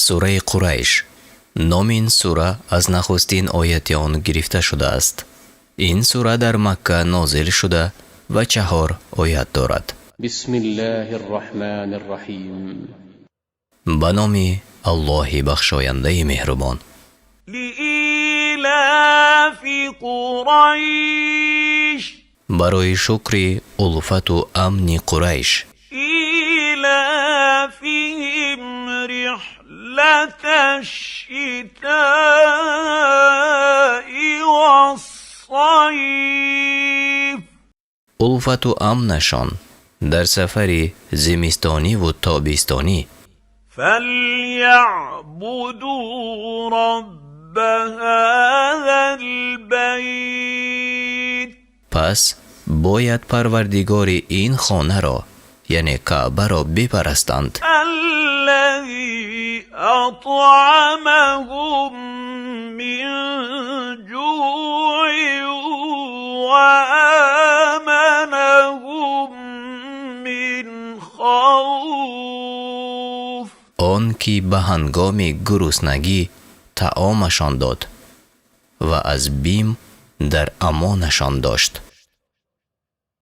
Сураи Қурайш. Номи ин сура аз нахустин ояти он гирифта шудааст. Ин сура дар Макка нозил шуда ва чаҳор оят дорад. بسم الله الرحمن الرحيم. Ба номи Аллоҳи бахшояндаи меҳрубон. لإيلاف قريش. Барои шукри улфату амни Қурайш. إيلافهم رحلة الشتاء والصيف. Улфату амнашон дар сафари зимистониву тобистонӣ. فليعبدوا رب هذا البيت. Пас бояд Парвардигори ин хонаро, яъне Каъбаро, бипарастанд. الذي أطعمهم من جوع وآمنهم من خوف. Он ки ба ҳангоми гуруснагӣ таомашон дод ва аз бим дар амонашон дошт.